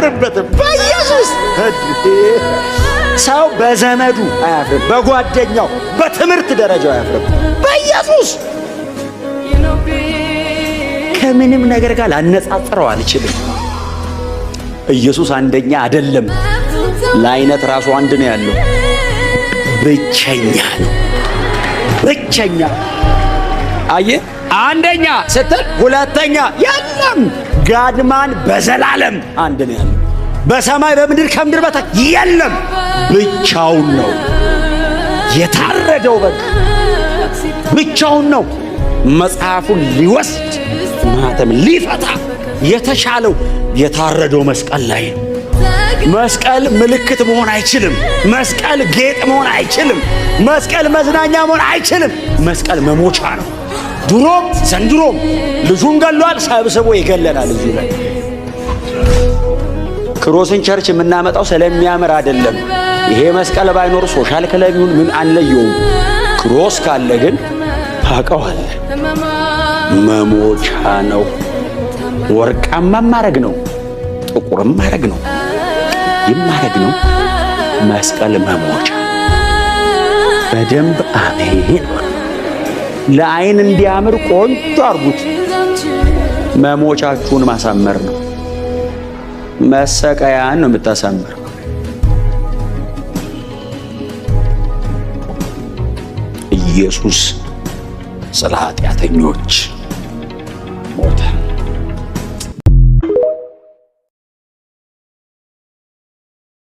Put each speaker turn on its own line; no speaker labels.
አያፍርበትም። በኢየሱስ ሰው በዘመዱ አያፍርም፣ በጓደኛው በትምህርት ደረጃው አያፍርም። በኢየሱስ ከምንም ነገር ጋር ላነጻጽረው አልችልም። ኢየሱስ አንደኛ አይደለም። ለአይነት ራሱ አንድ ነው ያለው፣ ብቸኛ ነው። ብቸኛ አየ አንደኛ ስትል ሁለተኛ የለም። ጋድማን በዘላለም አንድ ነው ያለው። በሰማይ በምድር ከምድር በታች የለም። ብቻውን ነው የታረደው። በግ ብቻውን ነው መጽሐፉን ሊወስድ ማተም ሊፈታ የተሻለው የታረደው መስቀል ላይ ነው። መስቀል ምልክት መሆን አይችልም። መስቀል ጌጥ መሆን አይችልም። መስቀል መዝናኛ መሆን አይችልም። መስቀል መሞቻ ነው። ድሮም ዘንድሮም ልጁን ገሏል፣ ሰብስቦ ይገለናል። እዚሁ ላይ cross ን church የምናመጣው ስለሚያምር አይደለም። ይሄ መስቀል ባይኖር social club ይሁን ምን አንለየውም። Cross ካለ ግን ታውቀዋለህ፣ መሞቻ ነው። ወርቃማ ማረግ ነው፣ ጥቁርም ማረግ ነው፣ ቀይም ማረግ ነው። መስቀል መሞቻ። በደንብ አሜን። ለአይን እንዲያምር ቆንጆ አርጉት። መሞቻችሁን ማሳመር ነው። መሰቀያን ነው የምታሳምረው። ኢየሱስ ስለ ኃጢአተኞች